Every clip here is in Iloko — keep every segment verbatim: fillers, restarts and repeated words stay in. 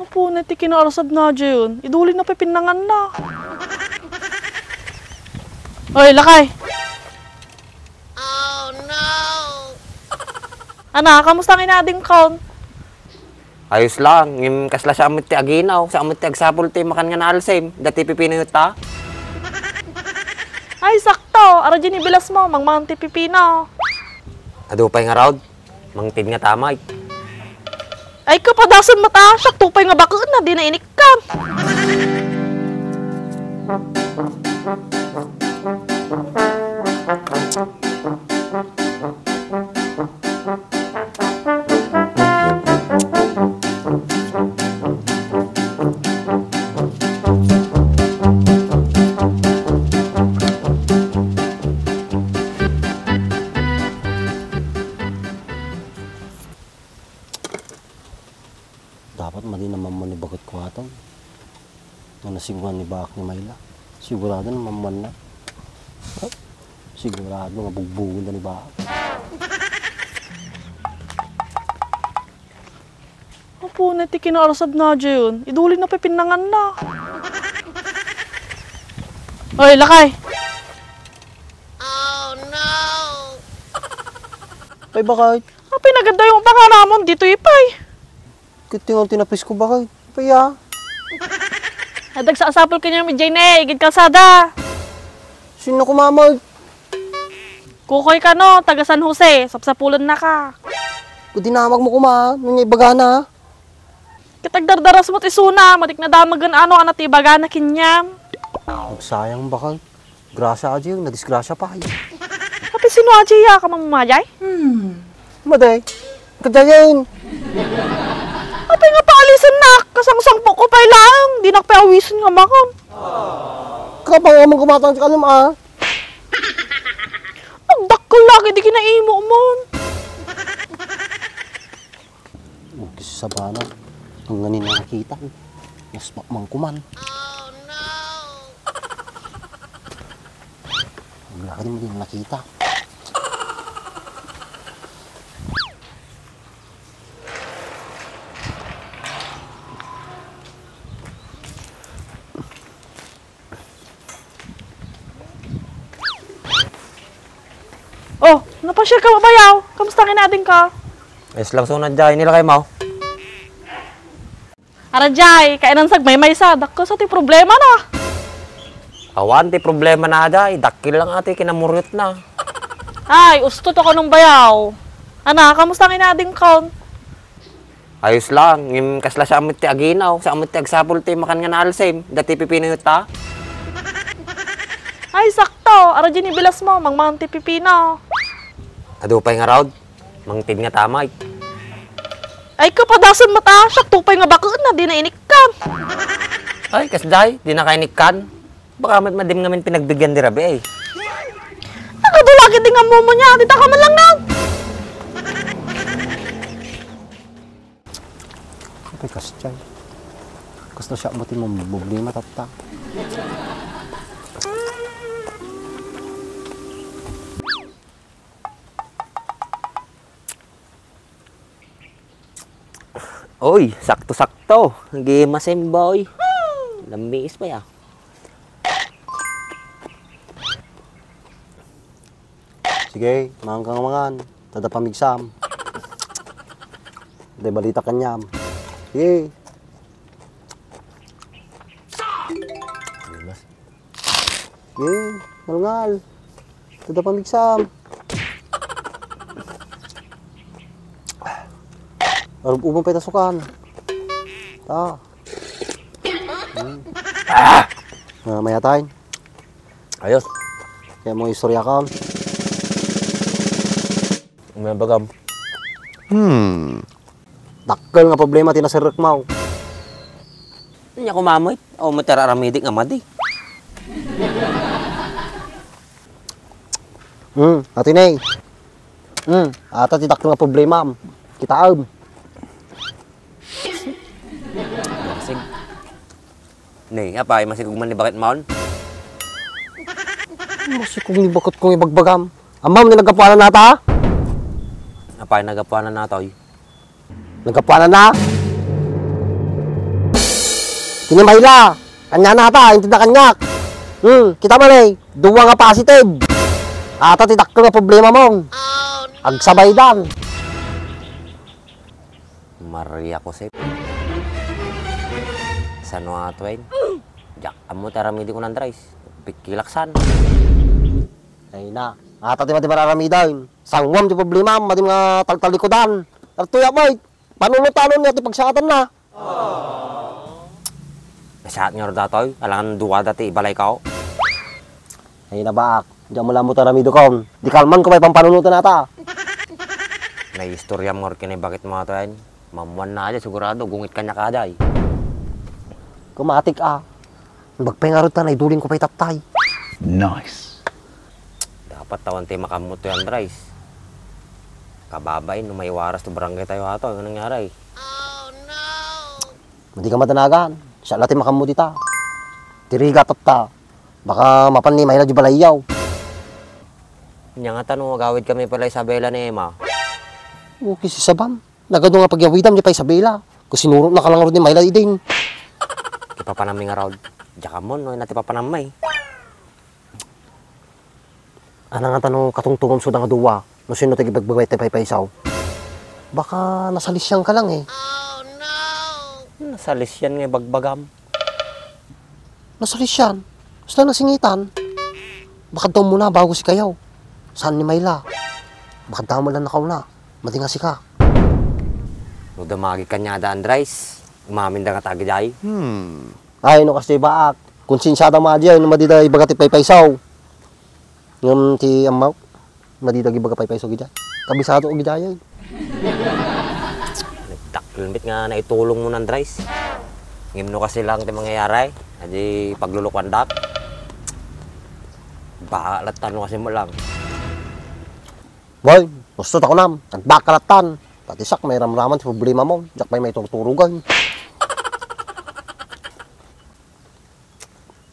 Apo, na ti kinaarsabna diayen. Idulin na pay pinnanganna. Oy, lakay! Oh, no! Ana, kamusta nga inadingkon? Ayos lang, ngem kasla siya amot ti aginaw, siya amot ti agsapul ti makan nga naalsim, dati pipino ta. Ay, sakto! Ara diay ni bilasmo, mangmangan ti pipino. Adu pay ngarud, mangted nga tamay. Ay, kapadasan met a, siak to pay nga baken na, di na inikkan. Dapat madi na mamman ni baket ko aton. Nga nasiguran ni baak ni Mayla. Sigurado na mamman na. Sigurado nga bugbugon da ni baak. Apo, na ti kinaarsabna diayen. Idulin na pay pinnanganna. Oy, lakay! Oh, no! Ay, bakit? Apay, nagadayo ang pangaramon ditoy, pay. Ket ti nga tinapis ko, bakit? Paya. Adda agsasapul kaniam idiay ne, igid kalsada. Sino kumamag? Kukoy kano, taga San Jose, sapsapulennaka. Ket dinamagmo koma, no nia ibagana. Ket agdardaras met isuna, madi nga damagen ano, ano ti ibagana kaniam. Agsayang, bakit? Gracia a diay, nadisgracia pay. Apay, sino a diay a kamamumadiay? Hmm. Madi, kadiayen. Apay nga paalisennak, kasangsangpok ko pay laeng, dinak pay awisen nga mangan. Kapang amang kumatang ti kanam, a. Agdakkel lagi di kinaimomon. Ug ti sabana, ang nganin nga nakita, naspak man kuman. Oh, no! Ang laki mo din nakita. Oh, napasiar ka, bayaw? Kamusta nga inadingko? Ayos lang, suna, Jay. Nilakay mo? Ara, Jay, kainan sagmaymaysa. Dakkel sa ti problema na. Awan ti problema na, Jay. Dakkel lang a ti kinamuryot na. Ay, usto to kanong bayaw. Ana, kamusta nga inadingko? Ayos lang, ngem kasla siya amot ti aginaw, siya amot ti agsapul ti makan nga naalsim, dati pipino ta. Ay, sakto! Ara diay ni bilasmo, mangmangan ti pipino. Adu pay ngarud, mangted nga tamay. Ay, kapadasan met a, siak to pay nga baken na, di na inikkan. Ay, kasdiay, di na kainikkan. Baka met madim ngamin pinagbigyan di rabii, eh. Nagadu lagi di nga mumo niya, di ta ka man lang na. Apay, kasdiay. Kasla siak met ti mamproblema, tatta. Oy, sakto-sakto. Nagmasim, boy. Lammiis pay, ah. Sige, mangan ka nga mangan. Ta adda pamigsam. Adda balita kaniam. Sige. Sige, ngalngal. Ta adda pamigsam. Arub-uban pay ta sukan. Ta. Hmm. Ah, mayat, ay. Ayos. Kaya mo istorya ka. May bagam. Hmm. Dakkel nga problema ti naserrek mo. Ania ko mamit? O, matara-, aramidik nga madi. Hmm, Ate Nay. Hmm, ata ti dakkel nga problema. Kitaem. Sige. Nay, apay, masikog man ni baket maon? Masikog ni baket kong ibagbagam. Ammom ni naggapuanan nata? Apay, naggapuanan nata, oy. Naggapuanan na? Kini Myla, kaniana ta, intedda kaniak. Hmm, kita man eh, dua nga positive. Ata ti dakkel nga problemamo. Agsabaydan. Maria Jose. Sano a tuen? Diak ammo ti aramidek, Andres. Pikkilaksan. Ay na. Ata ti madi mararamidam. Sanguam ti problemam, madi nga taltalikudan. Artuya, boy. Panunotanon niya ti pagsaatanna. Nasaat nga datoy, alangan dua dati ibalay kao. Ay, nabaak. Diak mo lang mo taramidukon. Di kalman ko may pampanunutan ata. Naistoryam nga ken ni bakit mo atoy. Mamuan na aja sigurado, gungit kaniak aja. Kumatik a. Bagpay nga rod ta, naiduling ko pay tattay. Nice. Dapat tawan ti makammo toy, Andres. Kababain no maiwaras to barangay tayo ato. Ano nangyari? Madi ka madanagan. Siya la ti makammo dita. Ti rigat ta. Baka mapan ni Myla di balayyaw. Nya nga tano, agawid kami pala Isabela ni Emma. Okay, si Sabam. Nagadu nga pagyawidam di pa Isabela. Kusinurot na ka lang rod ni Myla idin. Ti papanammi nga raod. Diak ammo no, na ti papanammi. Ana nga tano katungtungom so danga dua, no sino ti gibagbagay ti paypaysaw. Baka nasalisian ka lang eh. Nasalisian nga ibagbagam. Nasalisian? Basta nasingitan. Baka daw muna bago si kayaw. Saan ni Myla? Baka daw mo lang nakauna. Madi nga sika. No damagi kaniada, Andres, umamin da nga tagiday. Hmm. Ay, no, kasi baak. Konsensiada madi ay, no, madi da ibaga ti paypaysaw. Ngem ti ammaw, madi da ibaga paypaysaw gida. Kabisado ko gida ay. Nagdakel met nga naitulong mo, Andres. Ngem no kasi lang ti mangyayari, adi paglulukuandak. Baka lattan no kasi mo lang. Boy, gusto ta kunam, nagbaka lattan. Pati siak, mairamraman ti problemamo. Diak pay maiturturogan.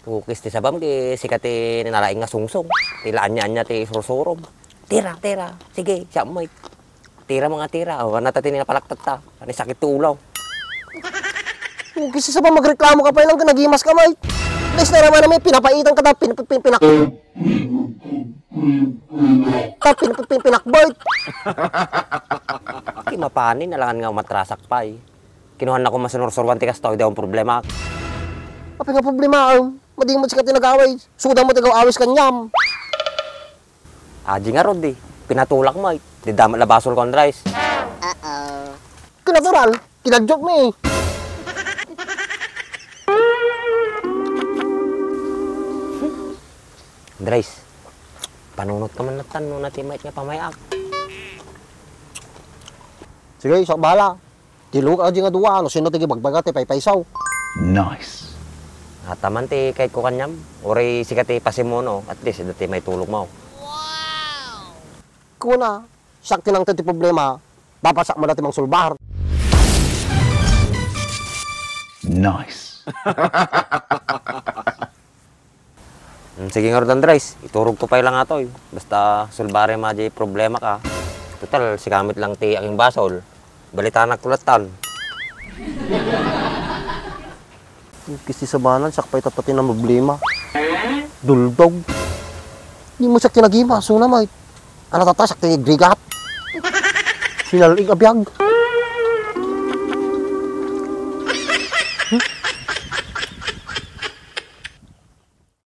Ukis ti sabam, ti sika ti nalaing nga sungsong. Ti la ania-ania ti sursurom. Tira, tira. Sige, siak met. Tira, mga tira. O, ano ta ti napalaktatta? Ani sakit ti ulo. Ukis ti sabam, magreklamo ka pay lang, nagimas ka, met. Please, naraman namin, pinapaitan ka daw, pin-, pin-, pinak-, pin-, pin-, pin-, pinakbet. Ti mapanin, alangan nga umatrasak pay. Kinuhanna ko masinursuruan ti kastoy, di akong problema. Apay nga problema, um? Madi met sika ti nagaway. Suda mo ti agaw-awis kaniam. Adi nga rod, di. Pinatulak mo, eh. Di damat la basol ko, Andres. Uh-oh. Kinatural, kinadjok mi. Andres, panunot ka man lattan no natimay nga pamayak. Sige, siak bahala. Ti luka adi nga dua, no sino ti gibagbaga ti paypaysaw. Nice. Ataman ti kayat ko kaniam, uray sika ti pasimuno, at least, ida ti maitulog mo. Kuna, siak ti nangted ti problema, papasak mo na ti mangsulbar. Nice. Mm, sige ngarud, Andres, iturog ko pay lang atoy. Basta sulbari madi problema ka. Total, sika met lang ti aking basol. Balitanak ko lattan. Kisti sabanan, siak pay tatta ti namroblema. Duldog. Di mo siak ti nagima, suna, mait. Ano tatta, siak ti nagrigat. Sinal-ig a biag.